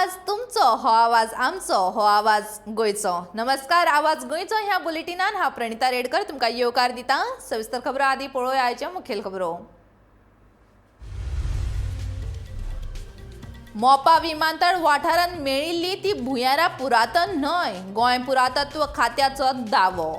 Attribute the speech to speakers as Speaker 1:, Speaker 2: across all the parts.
Speaker 1: आवाज तुमचो, हो आवाज आमचो, हो आवाज गोंयचो. नमस्कार, आवाज गोंयचो ह्या बुलेटिनान हांव प्रणिता रेडकर तुमकां येवकार दिता. सविस्तर खबरो आदी पळोवया आयच्यो मुखेल खबरो. मोपा विमानतळ वाठारांत मेळिल्ली ती भुंयारां पुरातन न्हय, गोंय पुरातत्व खात्याचो दावो.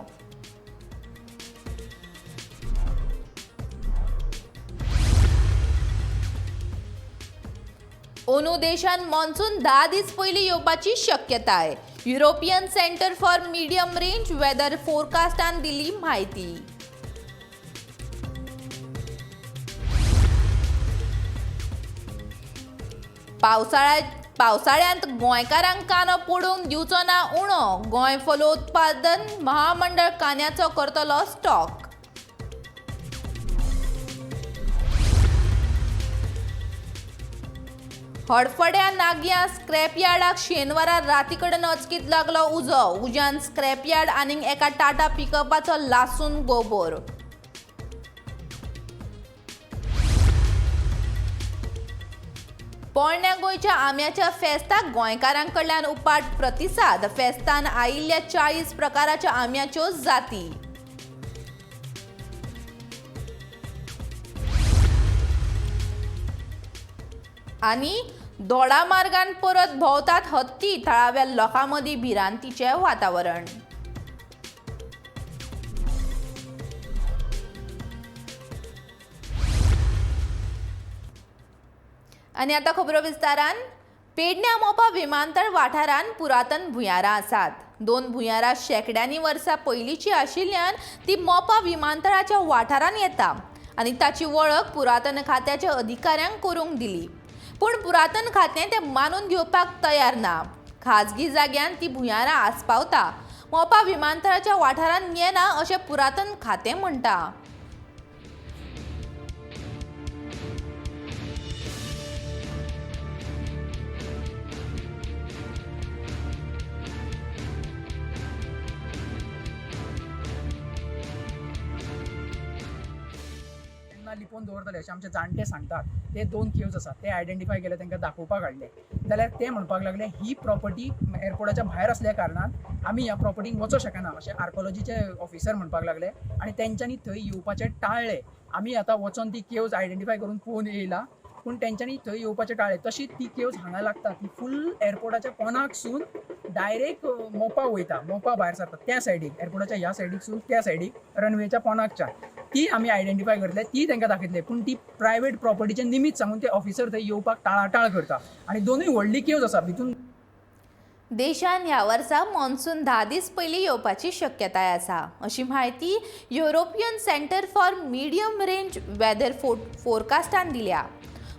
Speaker 1: अंदू देशांत मॉन्सून 10 दीस पयलीं येवपाची शक्यताय. European centre for medium range weather फोरकास्टान दिली म्हायती. पावसाळ्यांत गोंयकारांक कांदो पडूंक दिवचो ना उणो. गोंय फलोत्पादन महामंडळ कांद्याचो करतलो स्टॉक. हडफड्या नागयां स्क्रॅपयार्डाक शेनवारा राती कडेन अचकीत लागलो उजो. उज्यान स्क्रॅपयार्ड आनीक एका टाटा पिकअपाचो लासून गोबोर. पोरण्या गोंयच्या आंब्याच्या फेस्ताक गोंयकारां कडल्यान उपाट प्रतिसाद. फेस्तान आयिल्ल्या 40 प्रकाराच्या आंब्याच्यो जाती. आनी दोडा मार्गान परत भोंवतात हत्ती. थळाव्या लोकां मदीं भिरांतीचें वातावरण. आनी आतां खबरो विस्तारान. पेडण्या मोपा विमानतळ वाठारांत पुरातन भुंयारां आसात. 2 भुंयारां शेंकड्यांनी वर्सां पयलींची आशिल्ल्यान ती मोपा विमानतळाच्या वाठारांत येता आनी ताची वळख पुरातन खात्याच्या अधिकाऱ्यांक करूंक दिली. पूण पुरातन खातें तें मानून घेवपाक तयार ना. खाजगी जाग्यान ती भुंयारां आस्पावता. मोपा विमानतळाच्या वाठारांत येना अशें पुरातन खातें म्हणटा.
Speaker 2: लिपोवन दवरतले अशें आमचे जाणटे सांगतात. ते 2 केव्स आसात ते आयडेंटिफाय केले, तांकां दाखोवपाक हाडले जाल्यार ते म्हणपाक लागले ही प्रॉपर्टी एअरपोर्टाच्या भायर असल्या कारणान आमी ह्या प्रॉपर्टीक वचोंक शकना अशें आर्कोलॉजीचे ऑफिसर म्हणपाक लागले आनी तेंच्यांनी थंय येवपाचें टाळ्ळें. आमी आतां वचोन ती केव्स आयडेंटिफाय करून पळोवन येयला, पूण तेंच्यांनी थंय येवपाचें टाळ्ळें. तशीच ती केव्स हांगा लागता, ती फूल एअरपोर्टाच्या पोनाकसून डायरेक्ट मोपा वयता, मोपा भायर सरता त्या सायडीक, एअरपोर्टाच्या ह्या सायडीकसून त्या सायडीक रनवेच्या पोनाकच्या ती आमी आयडेंटिफाय करतले, ती तांकां दाखयतले. पूण ती प्रायवेट प्रॉपर्टीचें निमीत सांगून ते ऑफिसर थंय येवपाक टाळाटाळ करता आनी दोनूय व्हडली केव्स आसा भितून.
Speaker 1: देशान ह्या वर्सा मॉन्सून 10 दीस पयलीं येवपाची शक्यताय आसा अशी म्हायती European centre for medium range weather फोरकास्टान दिल्या.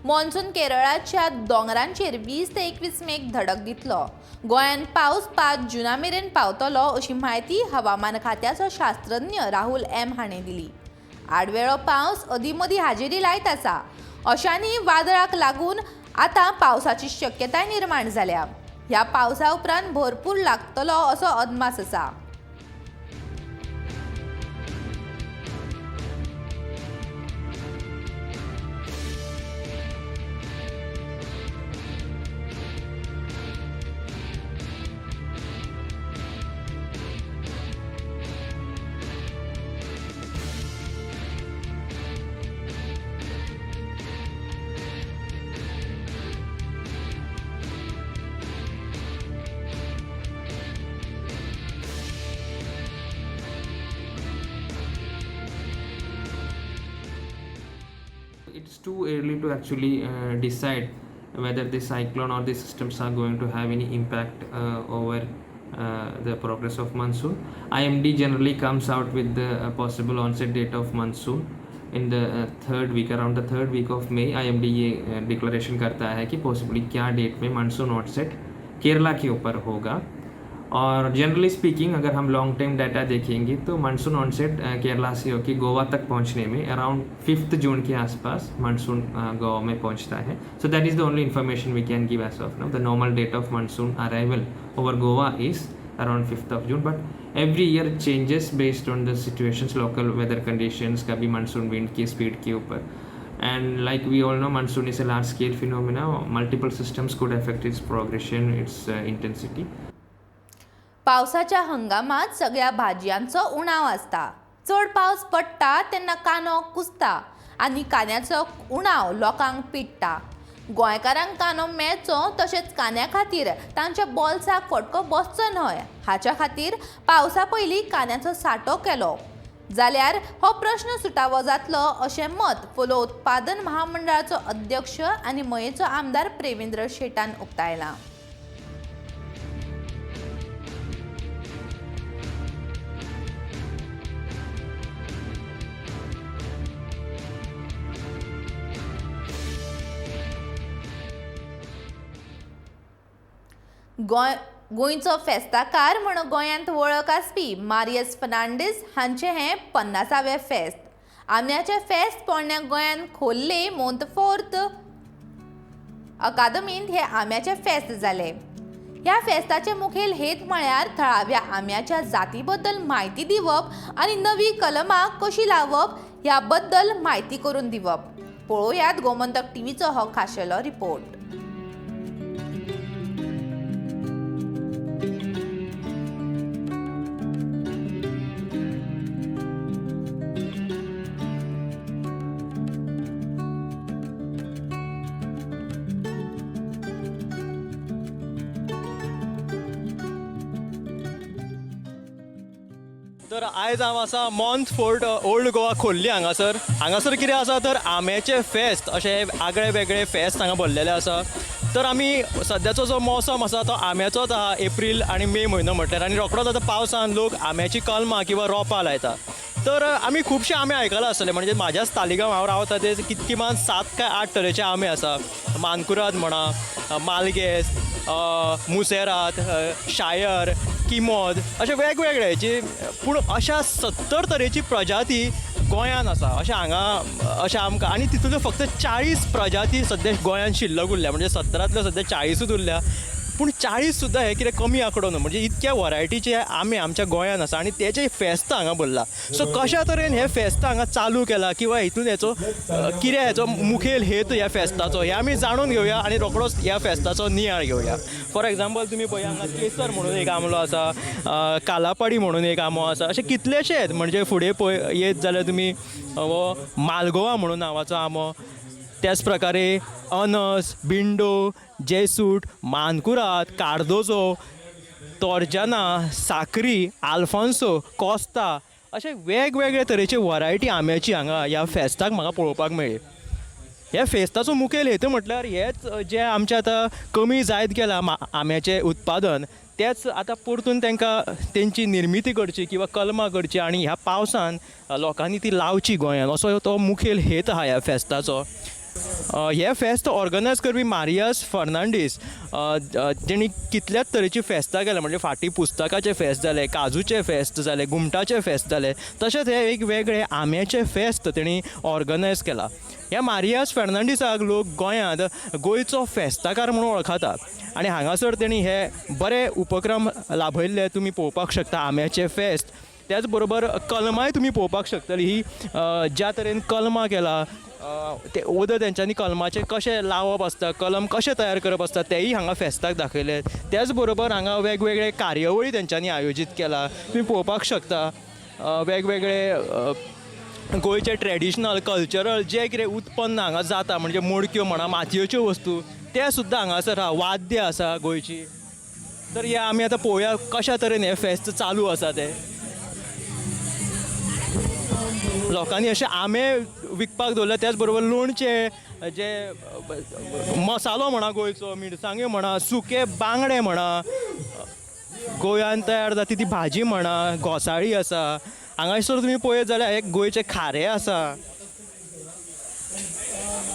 Speaker 1: मॉन्सून केरळाच्या दोंगरांचेर 20 ते 21 मेक धडक दितलो. गोंयांत पावस 5 जुना मेरेन पावतलो अशी म्हायती हवामान खात्याचो शास्त्रज्ञ राहुल एम हाणें दिली. आडवेळो पावस अदींमदीं हाजेरी लायत आसा. अशांनी वादळाक लागून आतां पावसाची शक्यताय निर्माण जाल्या. ह्या पावसा उपरांत भरपूर लागतलो असो अदमास आसा.
Speaker 3: It's too early to actually decide whether the cyclone or the systems are going to have any impact over the progress of monsoon. IMD generally comes out with the possible onset date of monsoon in the third week, around the third week of May. IMD ये declaration करता है कि possibly क्या date में monsoon onset Kerala K ऊपर होगा. और generally speaking अगर हम long time data देखेंगे तो मानसून ऑनसेट केरला से होकर गोवा तक पहुंचने में अराउंड 5 जून के आसपास मानसून गोवा में पहुंचता है. So that is the only information we can give as of now. The normal date of monsoon arrival over Goa is around 5th of June, but every year changes based on the situations, local weather conditions, Kabhi monsoon wind की speed K ऊपर. And like we all know, monsoon is a large scale phenomena. Multiple systems could affect its progression, its intensity.
Speaker 1: पावसाच्या हंगामात सगळ्या भाजयांचो उणाव आसता. चड पावस पडटा तेन्ना कांदो कुसता आनी कांद्याचो उणाव लोकांक पिडटा. गोंयकारांक कांदो मेळचो तशेंच कांद्या खातीर तांच्या बोल्साक फटको बसचो न्हय हाच्या खातीर पावसा पयलीं कांद्याचो सांठो केलो जाल्यार हो प्रश्न सुटावो जातलो अशें मत फुलो उत्पादन महामंडळाचो अध्यक्ष आनी मयेचो आमदार प्रेमेंद्र शेटान उक्तायलां. गोंयचो फेस्ताकार म्हूण गोंयांत वळख आसपी मारियस फर्नांडीस हांचें हें 50वें फेस्त. आंब्याचें फेस्त पोरण्या गोंयांत खोर्ले मोंतफोर्त अकादमींत हें आंब्याचें फेस्त जालें. ह्या फेस्ताचें मुखेल हेत म्हळ्यार थळाव्या आंब्याच्या जाती बद्दल म्हायती दिवप आनी नवी कलमां कशीं लावप ह्या बद्दल म्हायती करून दिवप. पळोवयात गोमंतक टीव्हीचो हो खाशेलो रिपोर्ट.
Speaker 4: तर आयज हांव आसा मॉन्टफोर्ट ओल्ड गोवा खोर्ली हांगासर. हांगासर कितें आसा तर आंब्याचें फेस्त अशें आगळे वेगळे फेस्त हांगा भरलेलें आसा. तर आमी सद्याचो जो मोसम आसा तो आंब्याचोच आहा, एप्रील आनी मे म्हयनो म्हटल्यार, आनी रोखडोच आतां पावसान लोक आंब्याची कलमां किंवा रोपां लायता. तर आमी खुबशे आंबे आयकला आसतले, म्हणजे म्हाज्याच तालिगांव हांव रावता ते किमान 7 काय 8 तरेचे आंबे आसा. मानकुराद म्हणा, मालगेस, मुसेरात, शायर, किमोद, अशे वेगवेगळे जे, पूण अशा 70 तरेची प्रजाती गोंयांत आसा अशें हांगा अशें आमकां. आनी तितूंतल्यो फक्त 40 प्रजाती सद्या गोंयांत शिल्लक उरल्या, म्हणजे 70तल्यो सद्या 40ूच उरल्या. पूण 40 सुद्दां हें कितें कमी आंकडो न्हू, म्हणजे इतक्या वरायटीचे आंबे आमच्या गोंयांत आसा आनी तेचें फेस्त हांगा भरलां. सो कशा तरेन हें फेस्त हांगा चालू केलां किंवा हितून हेचो कितें हेचो मुखेल हेतू ह्या फेस्ताचो हें आमी जाणून घेवया आनी रोखडोच ह्या फेस्ताचो नियाळ घेवया. फॉर एग्जाम्पल तुमी पळया हांगा केसर म्हणून एक आंबलो आसा, कालापाडी म्हणून एक आंबो आसा, अशे कितलेशेच. म्हणजे फुडें पळय येत जाल्यार तुमी हो मालगोवा म्हणून नांवाचो आंबो, त्याच प्रकारे अनस, बिंडो, जेसूट, मानकुराद, कार्दोजो, तोरजाना, साकरी, आल्फान्सो, कोस्ता, अशे वेगवेगळे तरेचे वरायटी आंब्याची हांगा ह्या फेस्ताक म्हाका पळोवपाक मेळ्ळी. ह्या फेस्ताचो मुखेल हेतू म्हटल्यार हेच जे आमचें आतां कमी जायत गेलां आंब्याचें उत्पादन, तेच आतां परतून तांकां तेंची निर्मिती करची किंवा कलमां करची आनी ह्या पावसान लोकांनी ती लावची गोंयांत, असो तो मुखेल हेत आहा ह्या फेस्ताचो. हें फेस्त ऑर्गनायज करपी मारियस फर्नांडीस, जेणी कितल्याच तरेची फेस्तां केल्या, म्हणजे फाटीं पुस्तकाचें फेस्त जालें, काजूचें फेस्त जालें, घुमटाचें फेस्त जालें, तशेंच हें एक वेगळें आंब्याचें फेस्त तेणी ऑर्गनायज केलां. ह्या मारियस फर्नांडीसाक लोक गोंयांत गोंयचो फेस्ताकार म्हणून वळखतात आनी हांगासर तेणी हे बरे उपक्रम लाभयल्ले तुमी पळोवपाक शकता. आंब्याचें फेस्त, त्याच बरोबर कलमांय तुमी पळोवपाक शकतली. ही ज्या तरेन कलमां केला ते ओदर तेंच्यांनी कलमाचें कशें लावप आसता, कलम कशें तयार करप आसता तेंय हांगा फेस्ताक दाखयलें. त्याच बरोबर हांगा वेगवेगळे कार्यावळी तेंच्यांनी आयोजीत केला, तुमी पळोवपाक शकता. वेगवेगळे गोंयचे ट्रेडिशनल कल्चरल जे कितें उत्पन्न हांगा जाता, म्हणजे मडक्यो म्हणा, मातयेच्यो वस्तू, ते सुद्दां हांगासर आहा. वाद्य आसा गोंयची. तर हे आमी आतां पळोवया कशा तरेन हें फेस्त चालू आसा तें. लोकांनी अशे आंबे विकपाक दवरले, त्याच बरोबर लोणचें, जे मसालो म्हणा गोंयचो, मिरसांग्यो म्हणा, सुके बांगडे म्हणा, गोंयांत तयार जाता ती भाजी म्हणा, घोसाळी आसा. हांगासर तुमी पळयत जाल्यार एक गोंयचे खारें आसा,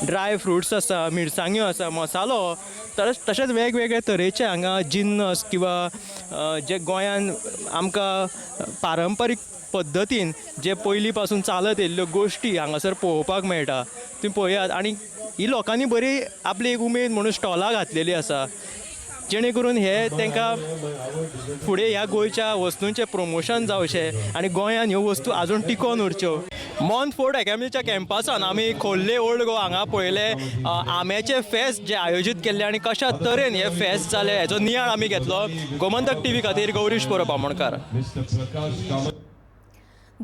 Speaker 4: ड्राय फ्रुट्स आसा, मिरसांग्यो आसा, मसालो, तशेंच वेगवेगळे तरेचे हांगा जिन्नस किंवा जे गोंयांत आमकां पारंपारीक पद्दतीन जे पयलीं पासून चालत येयल्ल्यो गोश्टी हांगासर पळोवपाक मेळटा, तुमी पळयात. आनी ही लोकांनी बरी आपली एक उमेद म्हणून स्टॉलां घातलेली आसा, जेणे करून हे तांकां फुडें ह्या गोंयच्या वस्तूंचें प्रमोशन जावचें आनी गोंयांत ह्यो वस्तू आजून टिकोवन उरच्यो. मॉन्टफोर्ट अकॅडमीच्या कॅम्पसान आमी खोर्ले ओल्ड गोवा हांगा पळयले आम्याचे फेस्त जे आयोजीत केल्ले आनी कशा तरेन हे फेस्त जाले हेचो नियाळ आमी घेतलो. गोमंतक टीव्ही खातीर गौरीश परब आमोणकार.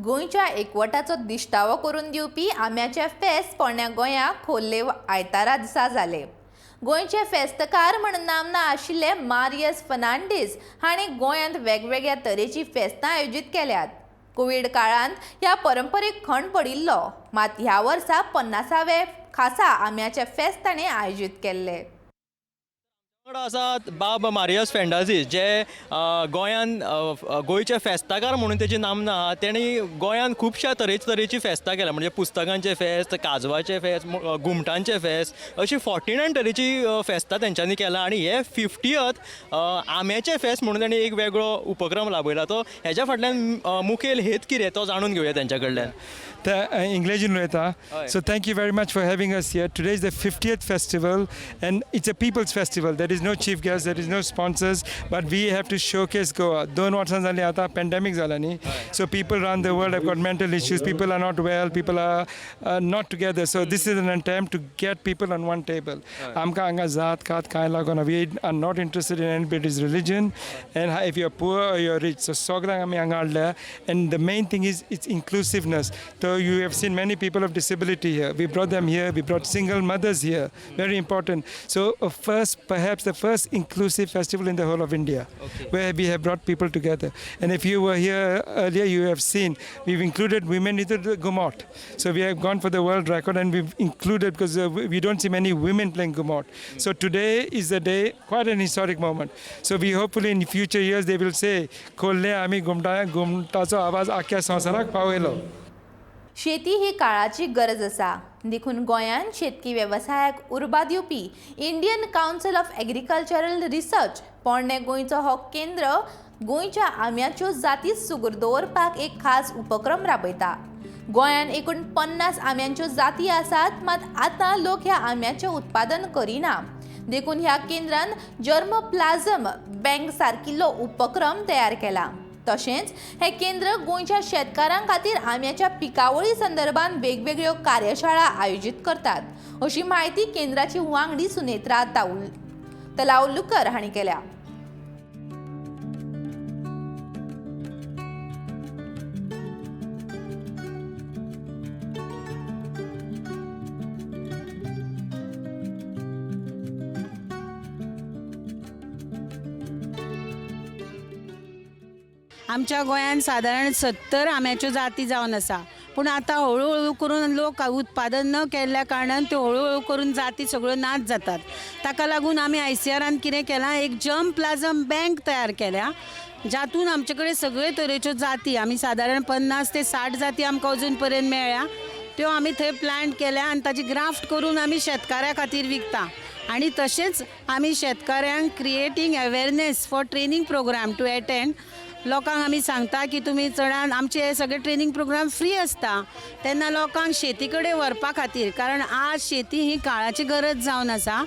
Speaker 1: गोंयच्या एकवटाचो दिश्टावो करून दिवपी आम्याचे फेस्त पोरण्या गोंया खोर्ले आयतारा दिसा जाले. गोंयचे फेस्तकार म्हण नामना आशिल्ले मारियस फर्नांडीस हांणी गोंयांत वेगवेगळ्या तरेची फेस्तां आयोजीत केल्यात. कोवीड काळांत ह्या परंपरेक खंड पडिल्लो, मात ह्या वर्सा 50वे खासा आम्याचे फेस्त ताणें आयोजीत केल्ले.
Speaker 4: वांगडा आसात बाब मारियस फेंडाझी जे गोंयान गोंयचे फेस्ताकार म्हणून तेजी नामना आहा. तेणी गोंयान खुबश्या तरेची फेस्तां केल्या, म्हणजे पुस्तकांचे फेस्त, काजवाचे फेस्त, घुमटांचे फेस्त, अशी 49 तरेची फेस्तां तेंच्यांनी केलां. आनी हे 50th आम्याचे फेस्त म्हणून तेणी एक वेगळो उपक्रम लाबयला. तो हेज्या फाटल्यान मुखेल हेत कितें तो जाणून घेवया तेंच्या कडल्यान.
Speaker 5: इंग्लिशीन उलयता. So thank you very much for having us here. Today is the 50th festival and it's a people's festival. There is no chief guest, there is no sponsors, but we have to showcase Goa. 2 वर्सां जालीं आतां pandemic जाला न्ही, so people around the world have got mental issues, people are not well, people are not together. So this is an attempt to get people on one table. आमकां हांगा जात कात कांय लागना. We are not interested in anybody's religion and if you are poor or you are rich. So सगळ्यांक आमी हांगा हाडल्या and the main thing is it's inclusiveness. So you have seen many people of disability here. We brought them here. We brought single mothers here. Very important. So perhaps the first inclusive festival in the whole of India, where we have brought people together. And if you were here earlier, you have seen we've included women into the Gumot. So we have gone for the world record, and we've included because we don't see many women playing Gumot. So today is the day, quite an historic moment. So we hopefully in future years they will say, Kholle ami gumtacho आवाज आख्या संवसाराक पावयलो.
Speaker 1: शेती ही काळाची गरज आसा, देखून गोंयांत शेतकी वेवसायाक उर्बा दिवपी Indian Council of Agricultural Research पोरणे गोंयचो हो केंद्र गोंयच्या आम्याच्यो जाती सुगूर दवरपाक एक खास उपक्रम राबयता. गोंयांत एकूण 50 आम्यांच्यो जाती आसात, मात आतां लोक ह्या आम्याचें उत्पादन करिना, देखून ह्या केंद्रान जर्म प्लाझम बँक सारकिल्लो उपक्रम तयार केला. तशेंच हे केंद्र गोंयच्या शेतकारां खातीर आम्याच्या पिकावळी संदर्भात वेगवेगळ्यो कार्यशाळा आयोजीत करतात, अशी म्हायती केंद्राची वांगडी सुनेत्रा तलावलुकर हांणी केल्या.
Speaker 6: आमच्या गोंयांत सादारण 70 आंब्याच्यो जाती जावन आसा, पूण आतां हळूहळू करून लोक उत्पादन न केल्ल्या कारणान त्यो हळूहळू करून जाती सगळ्यो नाच जातात. ताका लागून आमी ICRान कितें केलां, एक जर्म प्लाझम बँक तयार केल्या, जातून आमचे कडेन सगळे तरेच्यो जाती, आमी सादारण 50 ते 60 जाती आमकां अजून पर्यंत मेळ्ळ्या, त्यो आमी थंय प्लांट केल्या आनी ताची ग्राफ्ट करून आमी शेतकाऱ्या खातीर विकता. आनी तशेंच आमी शेतकाऱ्यांक creating awareness for training program to attend लोकांक आमी सांगता की तुमी चडान आमचे हे सगळे ट्रेनींग प्रोग्राम फ्री आसता, तेन्ना लोकांक शेती कडेन व्हरपा खातीर, कारण आज शेती ही काळाची गरज जावन आसा.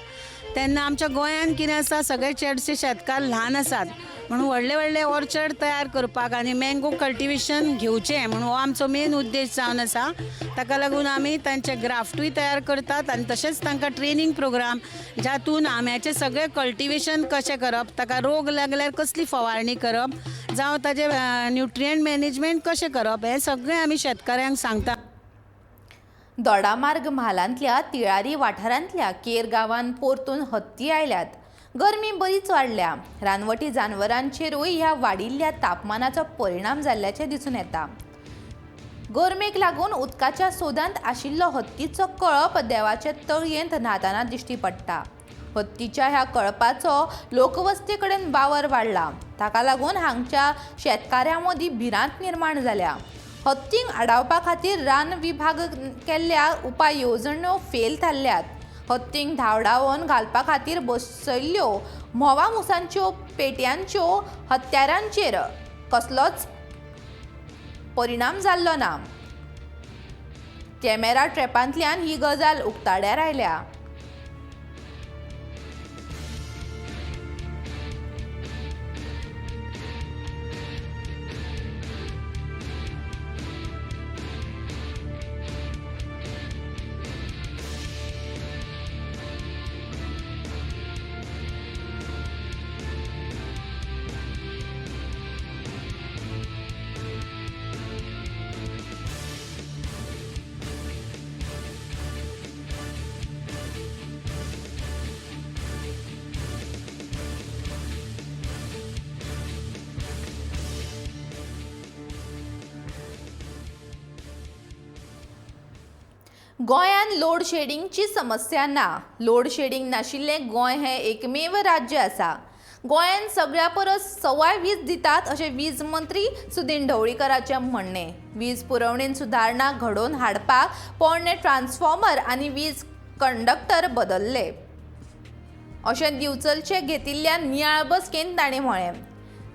Speaker 6: तेन्ना आमच्या गोंयांत कितें आसा, सगळे चडशे शेतकार ल्हान आसात म्हणून व्हडले व्हडले ऑर्चर्ड तयार करपाक आनी मँगो कल्टिवेशन घेवचें म्हणून हो आमचो मेन उद्देश जावन आसा. ताका लागून आमी तांचे ग्राफ्टूय तयार करतात आनी तशेंच तांकां ट्रेनींग प्रोग्राम जातून आंब्याचें सगळें कल्टिवेशन कशें करप, ताका रोग लागल्यार कसली फवारणी करप, जावं ताजें न्युट्रियंट मॅनेजमेंट कशें करप, हें सगळें आमी शेतकाऱ्यांक सांगता.
Speaker 1: दोडामार्ग म्हालांतल्या तिळारी वाठारांतल्या केर गांवांत परतून हत्ती आयल्यात. गरमी बरीच वाडल्या. रानवटी जानवरांचेरूय ह्या वाडिल्ल्या तापमानाचो परिणाम जाल्ल्याचें दिसून येता. गरमेक लागून उदकाच्या सोदांत आशिल्लो हत्तीचो कळप देवाचे तळयेंत न्हाताना दिश्टी पडटा. हत्तीच्या ह्या कळपाचो लोकवस्ते कडेन वावर वाडला. ताका लागून हांगच्या शेतकाऱ्यां मदीं भिरांत निर्माण जाल्या. हत्तींक आडावपा खातीर रान विभाग केल्ल्या उपाय येवजण्यो फेल थारल्यात. हत्तींक धांवडावन घालपा खातीर बसयल्ल्यो म्होंवा मुसांच्यो पेट्यांच्यो हत्यारांचेर कसलोच परिणाम जाल्लो ना. कॅमेरा ट्रॅपांतल्यान ही गजाल उक्ताड्यार आयल्या. गोंयांत लोड शेडिंगची समस्या ना. लोड शेडिंग नाशिल्लें गोंय हें एकमेव राज्य आसा. गोंयांत सगळ्या परस सवाय वीज दितात अशें वीज मंत्री सुदिन ढवळीकराचें म्हणणें. वीज पुरवणेंत सुदारणा घडोवन हाडपाक पोरणे ट्रान्सफॉर्मर आनी वीज कंडक्टर बदल्ले अशें दिवचलचे घेतिल्ल्या नियाळ बसकेंत ताणें म्हळें.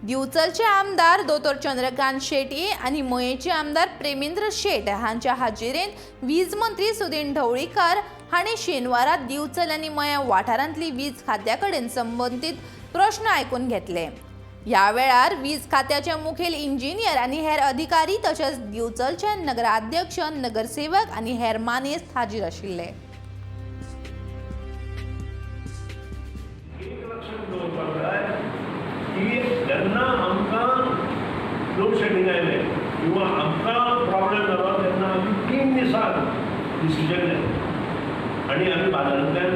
Speaker 1: दिवचलचे आमदार दोतोर चंद्रकांत शेटये आनी मयेंचे आमदार प्रेमेंद्र शेट हांच्या हाजेरेंत वीज मंत्री सुदिन ढवळीकार हांणी शेनवारा दिवचल आनी मयें वाठारांतली वीज खात्या कडेन संबंदीत प्रश्न आयकून घेतले. ह्या वेळार वीज खात्याचे मुखेल इंजिनियर आनी हेर अधिकारी तशेंच दिवचलचे नगराध्यक्ष, नगरसेवक आनी हेर मानेस्त हाजीर आशिल्ले.
Speaker 7: एक लक्षात दवरपाक जाय की जेन्ना आमकां लोड शेडिंग आयलें किंवा आमकां प्रॉब्लेम जालो तेन्ना आमी 3 दिसान डिसिजन घेतलें आनी आमी बाजारांतल्यान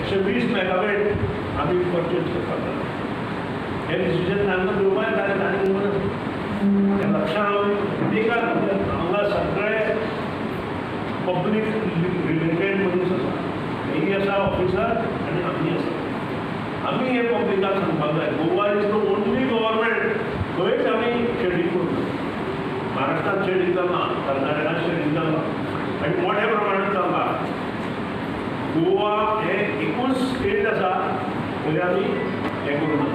Speaker 7: 120 मेगावेट आमी परचेज करपाक लागले. हें डिसिजन तांकां घेवपाक जाय, तांणी घेवंक ना. हें लक्षां एका हांगा सगळे पब्लीक रिलेटेड मनीस आसा, हेय आसा ऑफिसर आनी आमी आसा. आमी हे पब्लिकाक सांगपाक जाय, Goa is the only government खंयच आमी शेडींग करूंक ना. महाराष्ट्रांत शेडींग चल्लां, कर्नाटकांत शेडींग चल्लां आनी मोठ्या प्रमाणात चल्लां. गोवा हें एकूच स्टेट आसा थंय आमी हें करूंक ना.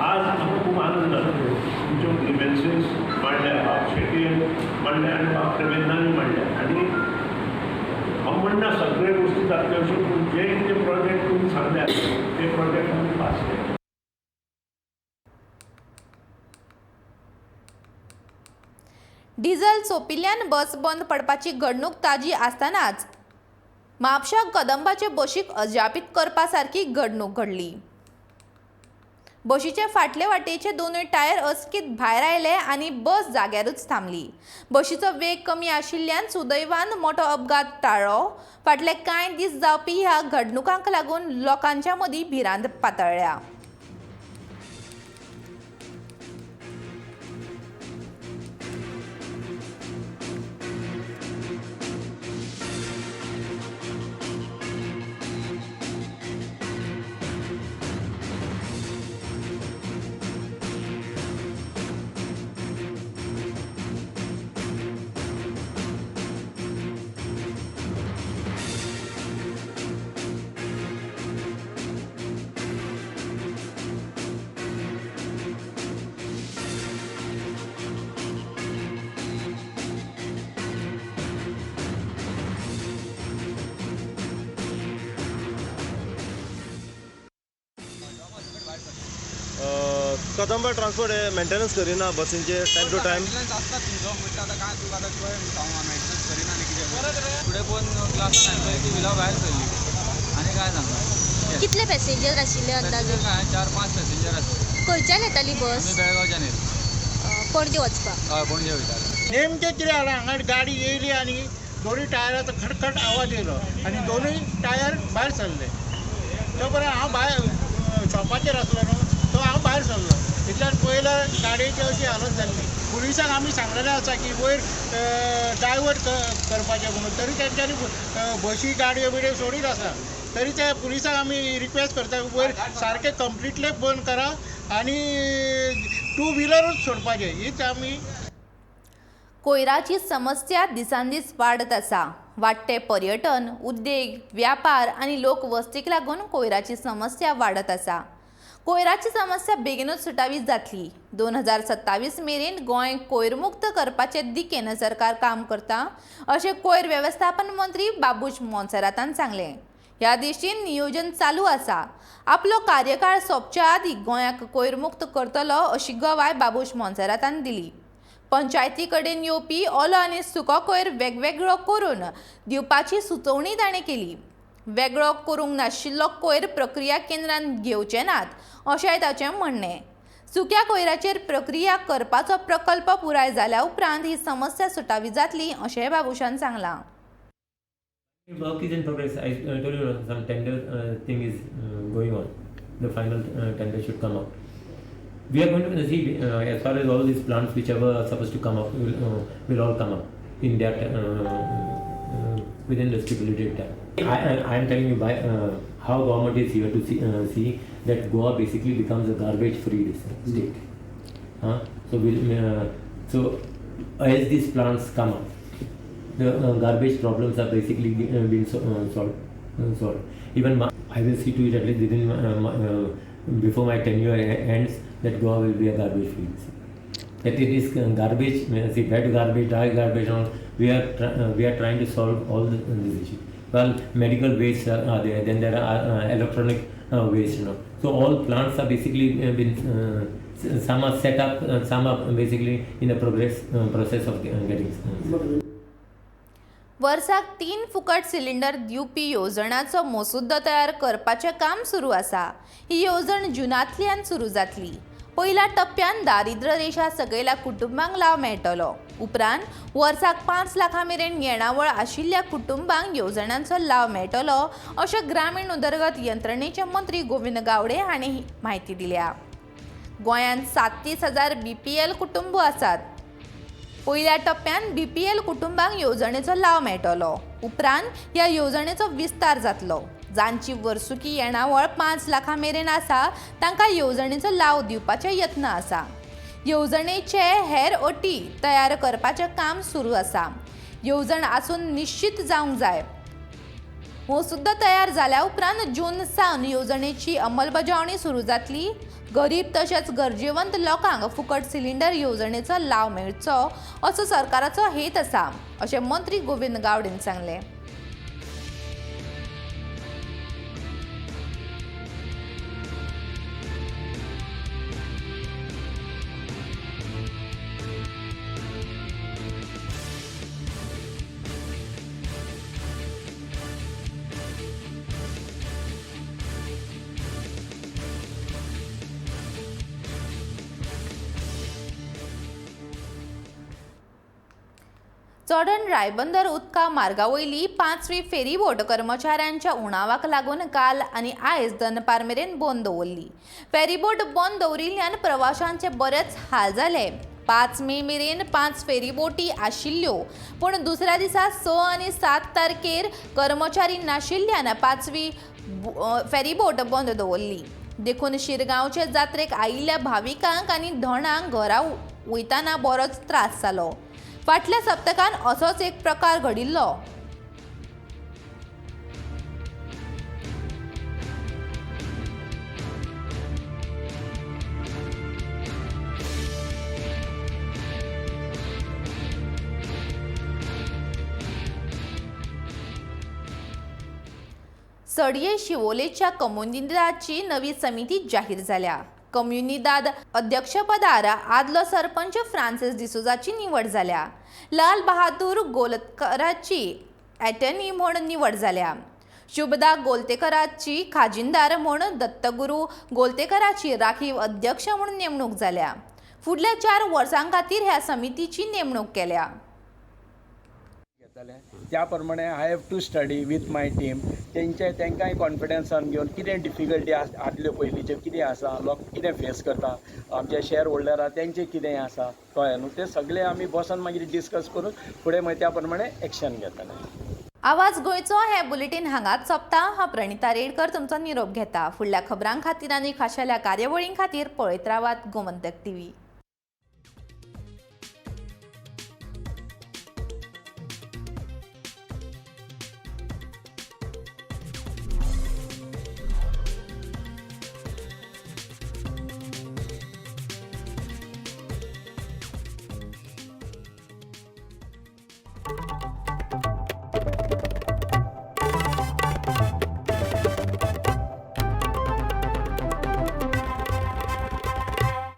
Speaker 7: आज आमकां खूब आनंद जाता, तुमच्यो ग्रिवेन्सीस मांडल्या, बाब शेटयेन मांडल्या आनी बाब प्रेमेंद्रानूय मांडल्या. आनी हांव म्हणना सगळे गोश्टी जातल्यो अश्यो, पूण जे कितें प्रोजेक्ट तुमी सांगल्यात ते प्रोजेक्ट आमी पास केले.
Speaker 1: डिझल सोंपिल्ल्यान बस बंद पडपाची घडणूक ताजी आसतनाच म्हापशा कदंबाचे बशीक अजापीत करपा सारकी घडणूक घडली. बशीचे फाटले वाटेचे दोनूय टायर अचकीत भायर आयले आनी बस जाग्यारूच थांबली. बशीचो वेग कमी आशिल्ल्यान सुदैवान मोटो अपघात टाळ्ळो. फाटले कांय दीस जावपी ह्या घडणुकांक लागून लोकांच्या मदीं भिरांत पातळ्ळ्या.
Speaker 8: कदंबा ट्रान्सपोर्ट हे मेंटेनन्स करिना बसींचे टायम टू टायम.
Speaker 9: आसता तुमचो म्हणटा आतां काय तुका आतां पळय मेंटेनन्स करिना न्ही कितें फुडें पळोवन क्लासान आयलो ती विला भायर सरली आनी काय सांगता.
Speaker 10: कितले पॅसेंजर आशिल्ले अंदाजे?
Speaker 9: काय 4-5 पॅसेंजर आसले.
Speaker 10: खंयच्यान येताली बस?
Speaker 9: आमी बेळगांवच्यान येयले.
Speaker 10: पणजे वचपाक?
Speaker 9: हय, पणजे वयताले.
Speaker 11: नेमकें कितें जालें, हांगा गाडी येयली आनी दोनूय टायराचो खटखट आवाज येयलो आनी दोनूय टायर भायर सरले. तो पर्यंत हांव भायर शॉपाचेर आसलो न्हू, तो हांव भायर सरलो. इतल्यान पयल्या गाडयेची अशी हालत जाल्ली. पुलिसांक आमी सांगलेलें आसा की वयर डायवर्ट करपाचें म्हणून, तरी तेंच्यांनी बशी गाडयो बिडयो सोडीत आसा. तरी त्या पुलिसांक आमी रिक्वेस्ट करता वयर सारकें कंप्लिटली बंद करा आनी टू व्हिलरूच सोडपाचें, हीच आमी.
Speaker 1: कोयराची समस्या दिसान दीस वाडत आसा. वाडटे पर्यटन, उद्देग, व्यापार आनी लोकवस्तीक लागून कोयराची समस्या वाडत आसा. कोयराची समस्या बेगीनूच सुटावी जातली. 2027 मेरेन गोंय कोयरमुक्त करपाचे दिकेन सरकार काम करता अशें कोयर वेवस्थापन मंत्री बाबूश मोन्सेरातान सांगलें. ह्या दिशेन नियोजन चालू आसा. आपलो कार्यकाळ सोंपच्या आदीं गोंयाक कोयरमुक्त करतलो अशी गवाय बाबूश मोन्सेरातान दिली. पंचायती कडेन येवपी ओलो आनी सुको कोयर वेगवेगळो करून दिवपाची सुचोवणी ताणें केली. वेगळो करूंक नाशिल्लो कोयर प्रक्रिया केंद्रान घेवचे नात अशेंय ताचें म्हणणें. सुक्या कोयराचेर प्रक्रिया करपाचो प्रकल्प पुराय जाल्या उपरांत ही समस्या सुटावी जातली अशेंय बाबूशान सांगलां.
Speaker 12: Work is in progress. I told you some tender thing is going on. The final tender should come out. We are going to see as far as all these plants whichever are supposed to come up will all come up. in that within the stipulated time. I am telling you by how government is here to see that Goa basically becomes a garbage-free state. So so as these plants come up, the garbage problems are basically been solved. Even I will see to it at least within before my tenure ends that Goa will be a garbage-free state. That it is garbage, see, wet garbage, dry garbage, all. We are trying to solve all these issues. Well, medical waste are there. Then there are electronic waste, you know. So all plants are basically been some are set up, some are basically in the process of getting.
Speaker 1: वर्साक 3 फुकट cylinder दिवपी येवजणाचो मसुद्दो तयार करपाचें काम सुरू आसा. ही येवजण जुनांतल्यान सुरू जातली. पयल्या टप्प्यान दारिद्र्य रेशा सकयल्या कुटुंबांक लाव मेळटलो. उपरांत वर्साक 5 लाखां मेरेन येणावळ आशिल्ल्या कुटुंबांक येवजणांचो लाव मेळटलो अशें ग्रामीण उदरगत यंत्रणेचे मंत्री गोविंद गावडे हांणी म्हायती दिल्या. गोंयांत 37,000 BPL कुटुंब आसात. पयल्या टप्प्यान BPL कुटुंबांक येवजणेचो लाव मेळटलो. उपरांत ह्या येवजणेचो विस्तार जातलो. जांची वर्सुकी येणावळ 5 लाखां मेरेन आसा तांकां येवजणेचो लाव दिवपाचे यत्न आसा. येवजणेचे हेर अटी तयार करपाचें काम सुरू आसा. येवजण आसून निश्चित जावंक जाय. मसुद्दो तयार जाल्या उपरांत जून सावन येवजणेची अंमलबजावणी सुरू जातली. गरीब तशेंच गरजेवंत लोकांक फुकट सिलिंडर येवजणेचो लाव मेळचो असो सरकाराचो हेत आसा अशें मंत्री गोविंद गावडेन सांगलें. चोडण रायबंदर उदका मार्गा वयली 5वी फेरीबोट कर्मचाऱ्यांच्या उणावाक लागून काल आनी आयज दनपार मेरेन बंद दवरली. फेरीबोट बंद दवरिल्ल्यान प्रवाशांचे बरेच हाल जाले. 5 मे मेरेन 5 फेरीबोटी आशिल्ल्यो, पूण दुसऱ्या दिसा 6 आनी 7 तारखेर कर्मचारी नाशिल्ल्यान 5वी फेरीबोट बंद दवरली. देखून शिरगांवचे जात्रेक आयिल्ल्या भाविकांक आनी धणांक घरा वयतना बरोच त्रास जालो. फाटल्या सप्तकान असोच एक प्रकार घडिल्लो. सडये शिवोलेच्या कम्युनिदाची नवी समिती जाहीर जाल्या. कम्युनिदाद अध्यक्षपदार आदलो सरपंच फ्रांसिस डिसोजाची निवड जाल्या. लाल बहादूर गोलतकराची एटर्नी म्हूण निवड जाल्या. शुभदा गोलतेकराची खाजिनदार म्हूण, दत्तगुरू गोलतेकराची राखीव अध्यक्ष म्हूण नेमणूक जाल्या. फुडल्या 4 वर्सां खातीर ह्या समितीची नेमणूक केल्या.
Speaker 13: त्या प्रमाणे I have to study with my team. तेंचे तांकांय कॉन्फिडन्सान घेवन कितें डिफिकल्टी आदल्यो पयलींच्यो कितें आसा, लोक कितें फेस करता, आमचे शेअर होल्डर आसा तेंचें कितें आसा, कळ्ळें न्हू, तें सगळें आमी बसून मागीर डिस्कस करून फुडें मागीर त्या प्रमाणे एक्शन घेतले.
Speaker 1: आवाज गोंयचो हे बुलेटीन हांगाच सोंपता. हांव प्रणिता रेडकर तुमचो निरोप घेता. फुडल्या खबरां खातीर आनी खाशेल्या कार्यावळीं खातीर पळयत रावात गोमंतक टीव्ही.